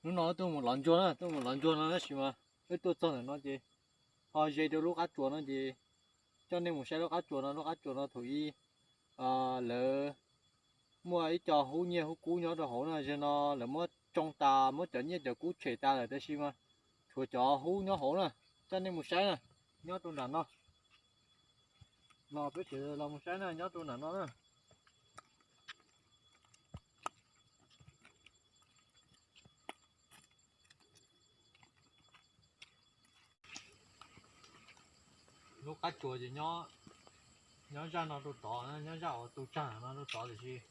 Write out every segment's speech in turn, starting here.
Hnub no tuaj mus lov ntsuag na, tuaj mus lov ntsuag no tab sis mas wb tuaj txog ntawm no ces ho ze rau lub qab tsuas no ces coj nej mus saib lub qab tsuas no. Lub qab tsuas no thaum ub lawv muaj ib co hub nyiaj hub kub nyob rau hauv no, zaum no lawv muab tsoo tas, muab cov nyiaj cov kub tshem tas lawm tab sis mas tshuav cov hub nyob hauv na. Coj nej mus saib na, nyob rau nram no. Los peb sawv daws los mus saib na, nyob rau nram no na. Lub qab tsuas ces nyob zaj no rau tod, nyob zaj uas tu tsag no rau tod tiam sis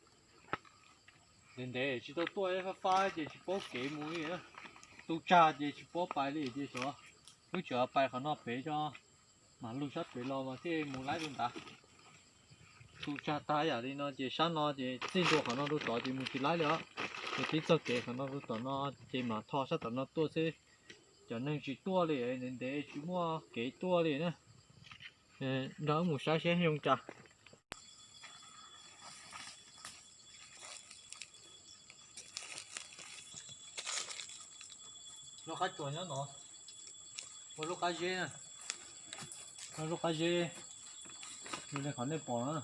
ntev ntev tsis tau tuaj, fab fab ces tsis paub kev mus li. Tu tsag ces tsis paub pais li ces xyov wb tseem pais qhov no pem tso, mam lug sab pem los mas thiaj mus laib rau nrad. Tu tsag tag yam li no ces sab no ces txij ntua qhov no rau tod ces mus tsis laib li os. Ces tib txoj kev qhov no rau tom no ces mam tho sab tom no tuaj xwb. Cov neeg tsis tuaj li, ntev ntev tsis muaj kev tuaj li na. Nrog wb mus saib seb zoo cas. Lub qab tsuas nyob no, ua lub qab zeb na, lub qab zeb zoo li qhov nej pom no.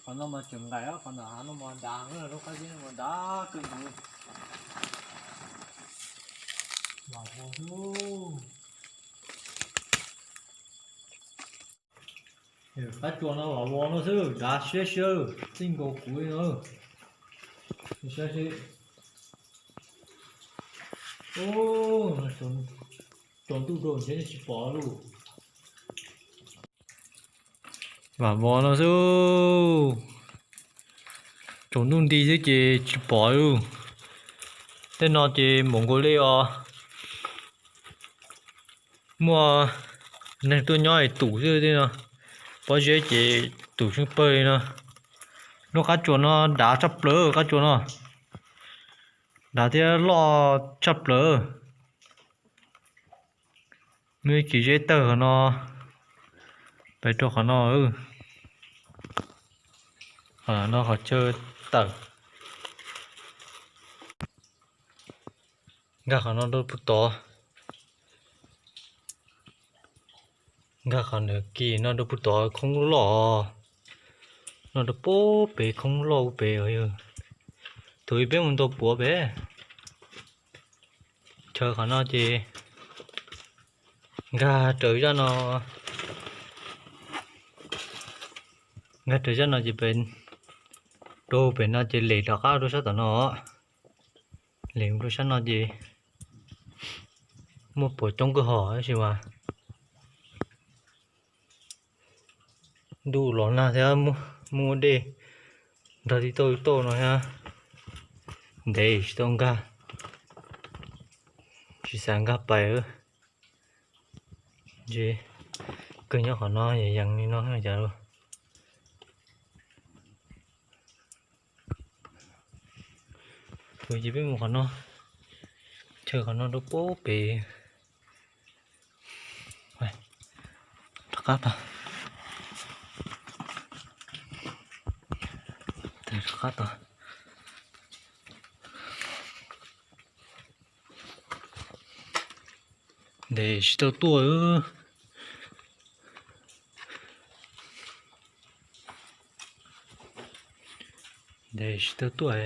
Qhov no mas tseem nqaim, qhov nram hav no mas dav, lub qab zeb no mas dav kawg nkaus. Vam vos xwb. Qab tsuas no vam vos no xwb, dav siab siab, txij nkaus kuv li no. Saib seb. Tsaus ntuj rau ntshe nej tsis pom lauj. Vam vos no xwb. Tsaus ntuj nti xwb ces tsis pom lauj. Tej no ces npaum nkaus li os. Muaj neeg tuaj nyob es tum xwb tej no. Pob zeb ces tum tsheej pawg li no. Lub qab tsuas no dav tshaj plaws, qab tsuas no dav thiab loj tshaj plaws. Muaj ib kis zeb tawg qhov no, pem rau qhov no. Qhov no qhov chaw tawm. Nkag qhov no rau puag tod. Nkag qhov ntawm kis no rau puag tod khoob loj loj. No rau puag pem khoob loj puag pem. Thaum ub peb mus ntaus puav pem. Chaw qhov no ces nkag raws zaj no, nkag raws zaj no ces pem, rau pem no ces lem rov qab rau sab tom no. Lem rau sab no ces muaj puav coob kawg hos tab sis mas ntuj los nag thiab muaj dej nrog tib tauj tauj no thiab, ntev tsis tau nkag, tsis xav nkag pais. Ntshe kawg nyob qhov no yees li no cas lauj. Ces peb mus qhov no, chaw qhov no rau puag pem. Rov qab tod, rov qab tod. Ntev tsis tau tuaj, ntev tsis tau tuaj.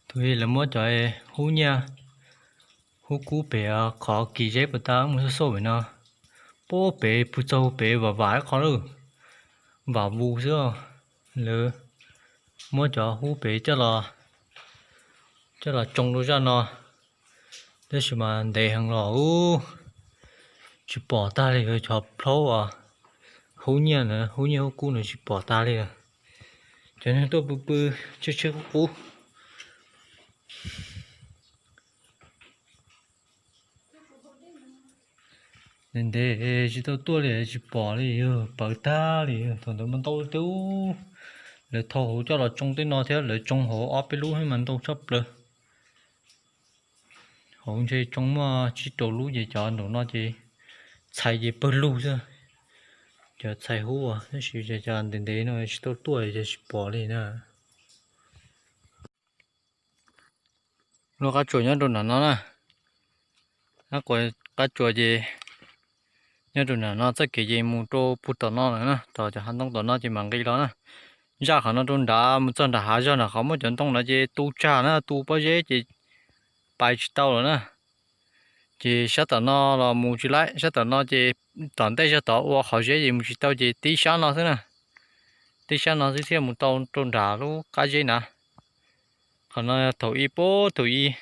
Tus ib lawv muab cov hub nyiaj hub kub pem qhov kis zeb puas tas mus xauj xauj pem no, puag pem puag txog pem vam vam ib qho lawm, vam vus xwb. Lawv muab cov hub pem coj los tsoo rau zaj no, tab sis mas ntev heev los tsis pom tag li, cov plaub uas hub nyiaj na, hub nyiaj hub kub na tsis pom tag li. Cov neeg tuaj pw pw tshiab tshiab qub qub. Ntev ntev tsis tau tuaj li tsis pom li, yog pawv tag li. Thaum ntawd mas ntau tiag, lawv thau hauv coj los tsoo tej no thiab, lawv tsoo hauv ob peb lub mas ntau tshaj plaws. Hauv ntshe tsoo muaj tsib rau lub ces cov nraum no ces txhais ces pawg lug xwb. Cov txhais hub tab sis cov ntev ntev no tsis tau tuaj ces tsis pom li na. Lub qab tsuas nyob rau nram no na. Qab tsuas ces nyob rau nram no, txoj kev ces mus rau puag tom no lawm na, tom cov hav ntoo tom no ces mam nqis los na. Zaj qhov no rau nrad mus txog nram hav zog nram qhov muaj cov ntoo no ces tu tsag na, tu pob zeb ces pais tsis tau lawm na. Ces sab tom no los mus tsis laib, sab tom no ces tom ntej zog tod ua qhov zeb ces mus tsis tau ces tib sab no xwb na. Tib sab no xwb thiaj mus tau rau nram lub qab zeb nrad. Qhov no thaum ub, thaum ub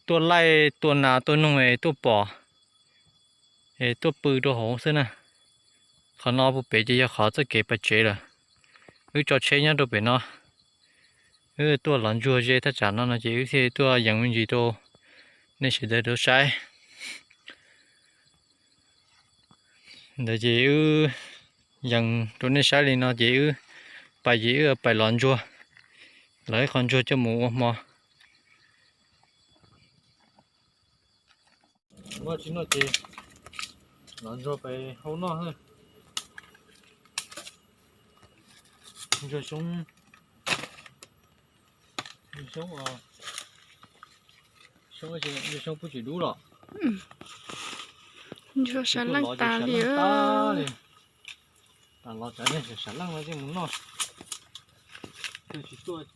tuaj laij tuaj nas tuaj noog es tuaj pom es tuaj pw rau hauv xwb na. Qhov no puag pem ces yog qhov txoj kev pais tsev lawm. Wb tso tsheb nyob rau pem no, wb tuaj lov ntsuag ze thaj tsam no no ces wb thiaj tuaj yees me ntsis rau nej sawv daws tau saib. Ntawd ces wb yees rau nej saib li no ces wb pais ces wb pais lov ntsuag, lov ib qho ntsuag coj mus ua hmo. Muab tsis noj ces lov ntsuag pais hau noj. Ntsuag xyoob, ntsuag xyoob, ntsuag xyoob pub tsis dub los. Ntsuag sab leej tas li. Tas los tsav nej sab leej no thiaj mus noj. Cov ntsuab,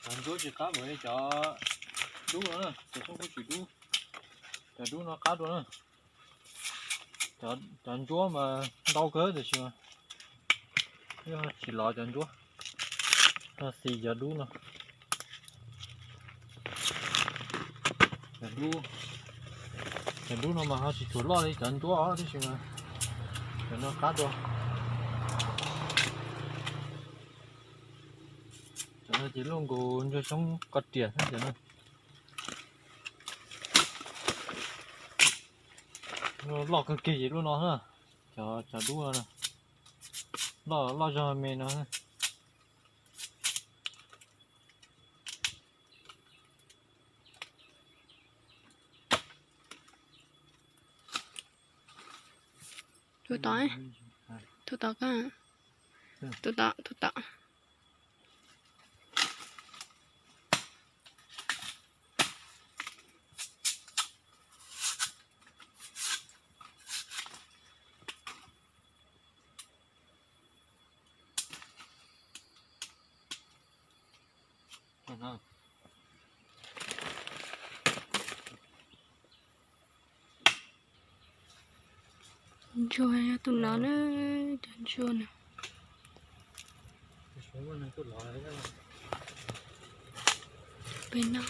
cov ntsuab tsis qab npaum li cov dub no na, cov xyoob pub tsis dub. Cov dub no qab dua na. Cov ntsuab mas ntau kawg tiam sis mas yog tsis lov cov ntsuab, no xis cov dub no. Cov dub no mas ho tsis tshua loj li cov ntsuab os, tab sis mas cov no qab dua. Cov no ces luaj nkaus ntsuag xyoob ko riam xwb cov no. Loj kawg kiag ces lub no na, cov, cov dub no, loj, loj zog me no. Tus tod, tus tod, tus tod, tus tod. Ntsuag yog tus no na, cov ntsuag no. Pem no.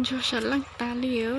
Ntsuag sab leej tas li os.